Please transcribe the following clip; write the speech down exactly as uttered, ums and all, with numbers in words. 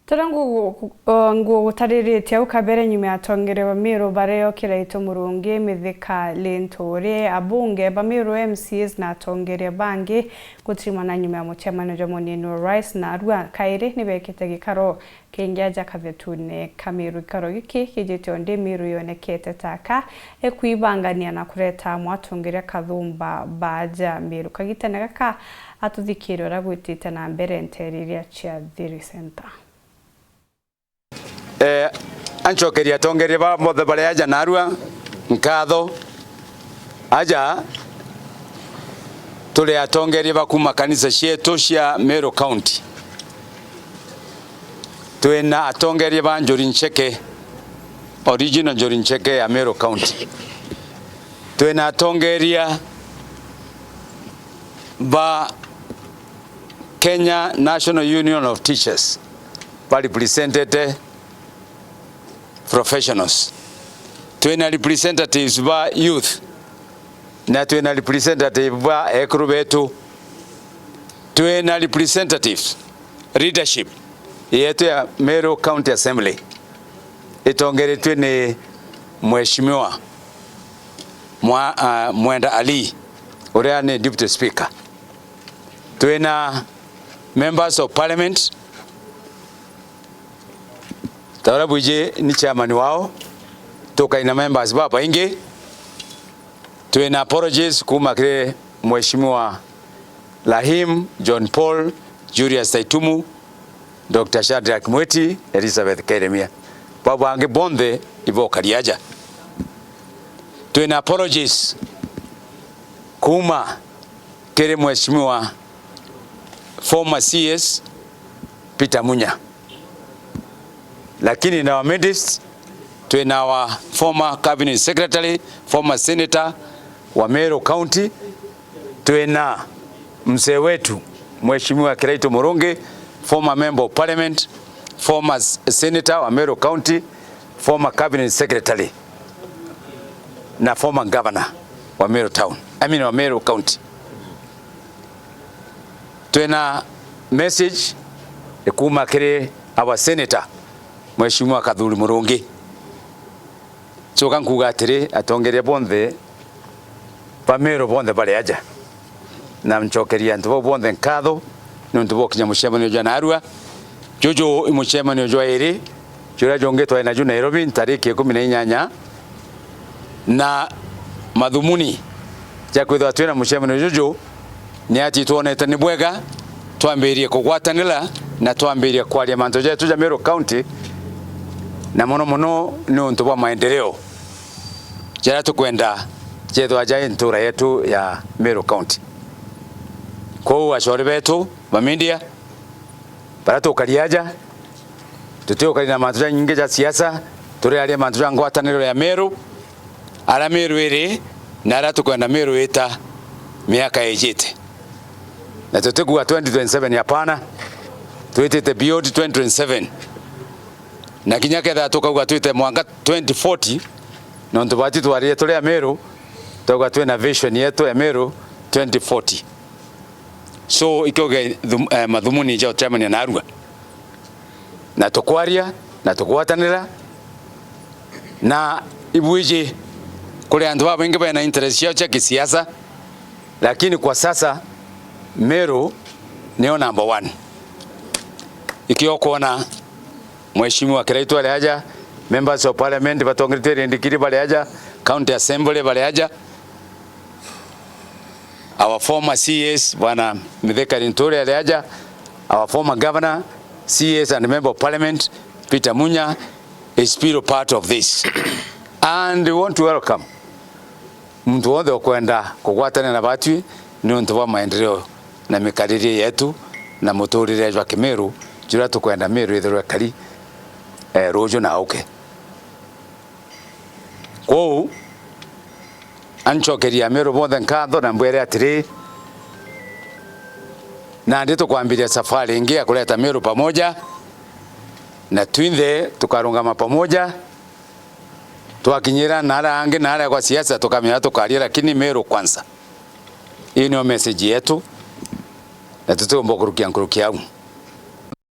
Tara ngugu-, uh, ngugutariritie au kabere nyuma ya atongeria ba Meru bario Kiraitu Murungi, Mithika Linturi, abunge ba Meru, M C As na atongeria bangi gutimana nyuma ya mucemanio jwa munini wa rais na arua kairi nibekite gikaro kingi aja kathetune ka Meru. Gikaro giki kijite o ndi Meru yonekete taka ikwibangania na kureta amwe atongeria kathumba baja Meru. Kagitene gaka atuthikire uria gwitite na mbere nteere iria cia Thiri Center. Eh, ancokeria atongeria ba bonthe baria aja narua nkatho. Aja turi atongeria ba kuma kanisa cietu cia Meru County. Twina atongeria ba Njuri Ncheke, original Njuri Ncheke ya Meru County. Twina atongeria ba Kenya National Union of Teachers, ba represented professionals. Twina representatives ba youth, na twina representative ba ekuru betu. Twina representatives, leadership yetu ya Meru County Assembly itongeretue ni Mheshimiwa Mwa-, ah, Mwenda Ali, uria ni Deputy Speaker. Twina members of parliament, ta uria bwiji ni chairman wao, tukaina members babaingi. Twina apologies kuma kiri Mheshimiwa Rahim, John Paul, Julius Taitumu, Doctor Shadrack Mwiti, Elizabeth Kairemia. Bau bangi bonthe ibokaria aja. Twina apologies kuma kiri Mheshimiwa former C S Peter Munya. Lakini in our midst, twina our former cabinet secretary, former senator wa Meru County, twina mzee wetu, Mheshimiwa Kiraitu Murungi, former member of parliament, former s-, senator wa Meru County, former cabinet secretary, na former governor wa Meru Town, I mean, wa Meru County. Twina message ikuma kiri our senator, Mheshimiwa Kathuri Murungi. Coka nkuuga atiri, atongeria bonthe ba Meru bonthe bari aja, na ncokeria antu bau bonthe nkatho niuntu bwa gukinya mucemanio jwa narua. Juju i mucemanio jwa iri, juria jungi twari naju Nairobi ntariki ikumi na inyanya, na mathumuni ja kwithirwa twina mucemanio juju ni ati twonete ni bwega twambirie kugwatanira na twambirie kwaria mantu jetu ja Meru County, na mono mono niuntu bwa maendeleo jaria tukwenda jethwa jai ntura yetu ya Meru County. Kwou, acori betu ba media, baria tukari aja, tutiukari na mantu janyingi ja siasa, turiaria mantu ja ngwataniro ya Meru, aria Meru iri, na aria tukwenda Meru ita miaka ijite. Na tutikuuga twenty twenty-seven, hapana, twitite beyond twenty twenty-seven. Na kinya kethira tukauga twite mwanka twenty forty, nontu bati twaririe turi a Meru, twauga twina vision yetu ya Meru twenty forty. So, ikio ge-, thum-, eh, mathumuni ja ucemania narua. Na tukwaria, na tukugwatanira, na ibwiji kuri antu babaingi bena interest ciao cia kisiasa, lakini kwa sasa Meru niyo number one. Ikio kwona Mheshimiwa Kiraitu ari aja, members of parliament batongeretue Rindikiri bari aja, county assembly bari aja, our former C S, Bwana Mithika Linturi ari aja, our former governor, C S and member of parliament, Peter Munya is still part of this. And we want to welcome muntu wonthe ukwenda kugwatanira na batwi niuntu bwa maendeleo na mikaririe yetu na muturire jwa Kimiru, juria tukwenda Miru ithirwe kari, eh, ruju na auke. Kwou, ancokeria Amiru bonthe nkatho na mbwire atiri, nandi tukwambiria safari ingi ya kureta Miru pamoja, na twinthe tukarungama pamoja, twakinyira na aria angi na aria kwa siasa tukamenya tukaria, lakini Miru kwanza. Ii niyo message yetu, na tutiumba kurukia nkuruki au.